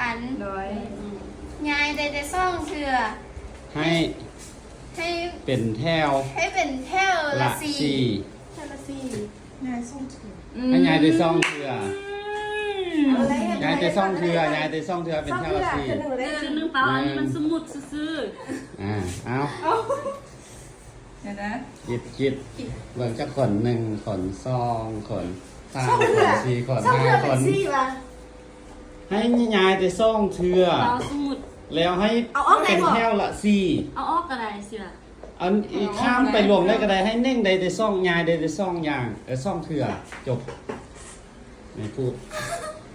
ອັນ ໂດຍ ຍາຍໄດ້ແຕ່ສອງເທື່ອ ໃຫ້ ໃຫ້ ເປັນແຖວ ໃຫ້ເປັນແຖວລະ ລະສີ່ ສີ່ ແຖວລະສີ່ ຍາຍສອງເທື່ອ ອືມ ໃຫ້ຍາຍໄດ້ສອງເທື່ອ ອືມ ຍາຍໄດ້ສອງເທື່ອ ຍາຍໄດ້ສອງເທື່ອ ເປັນແຖວລະສີ່ ໜຶ່ງ ໜຶ່ງ ເປົ່າ ອັນນີ້ມັນ ອືມ ສົມມຸດຊື່ໆ ອ່າ ເອົາ ເອົາ ດຽວນະ ຄິດ ຄິດ ເບິ່ງຈັກຄົນ ໜຶ່ງຄົນ ສອງຄົນ ສາມຄົນ ສອງເທື່ອ ສີ່ຄົນ ສອງເທື່ອ ຫ້າຄົນ ເປັນສີ່ຫວາ ໃຫ້ຍາຍໄດ້ສອງເທື່ອ ເອົາ ສົມມຸດ ແລ້ວໃຫ້ ເອົາອອກໄດ້ບໍ່ ເປັນແຖວລະສີ່ ເອົາອອກກໍໄດ້ຊິຫວາ ອັນ ເອົາອອກ ຂ້າມໄປລວມໄດ້ກໍໄດ້ ໃຫ້ເໜັງໄດ້ແຕ່ສອງ ຍາຍໄດ້ແຕ່ສອງຢ່າງ ເອີ ສອງເທື່ອ ຈົບ. ໃຫ້ຜູ້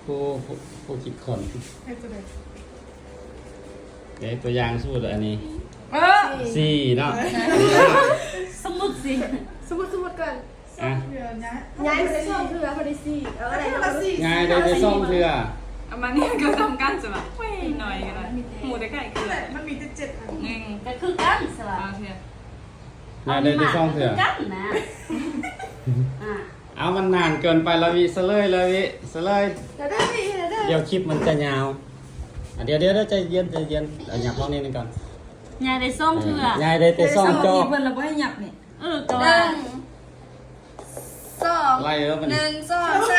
ຜູ້ ຜູ້ ຜູ້ຄິດຄົ້ນ ເຮັດຈັ່ງໃດ ເດ້ ຕົວຢ່າງສົມມຸດອັນນີ້ ເອີ ສີ່ເນາະ ສົມມຸດສີ່ ສົມມຸດ ສົມມຸດກ່ອນ ອ່ະ ຍາຍ ຍາຍໄດ້ສອງເທື່ອ ບໍ່ໄດ້ສີ່ ເອົາ ຍາຍໄດ້ແຕ່ສອງເທື່ອ ເອົາມານີ້ກໍສ່ຳກັນຊະຫວາ ໂອ້ຍ ໜ້ອຍກໍໄດ້ ໝູ່ແຕ່ໃກ້ເຄືອ ມັນມີແຕ່ເຈັດອັນ ໜຶ່ງ ກໍຄືກັນຊະຫວາ ສອງເທື່ອ ຍາຍໄດ້ແຕ່ສອງເທື່ອ ຄືກັນນະ ອ່າ ເອົາ ມັນນານເກີນໄປລະວິ ສະເລີຍ ລະວິ ສະເລີຍ ດຽວຄລິບມັນຈະຍາວ ອ່ະ ດຽວ ດຽວ ດຽວ ໃຈເຢັນ ໃຈເຢັນ ເອົາຫຍັບລອງນິດໜຶ່ງກ່ອນ ຍາຍໄດ້ສອງເທື່ອ ເອີ ຍາຍໄດ້ແຕ່ສອງຈອກ ເພິ່ນລະບໍ່ໃຫ້ຫຍັບນີ້ ເອີ ກໍວ່າ ໜຶ່ງ ສອງ ໄລ່ແລ້ວບັດນີ້ ໜຶ່ງ ສອງ ສາ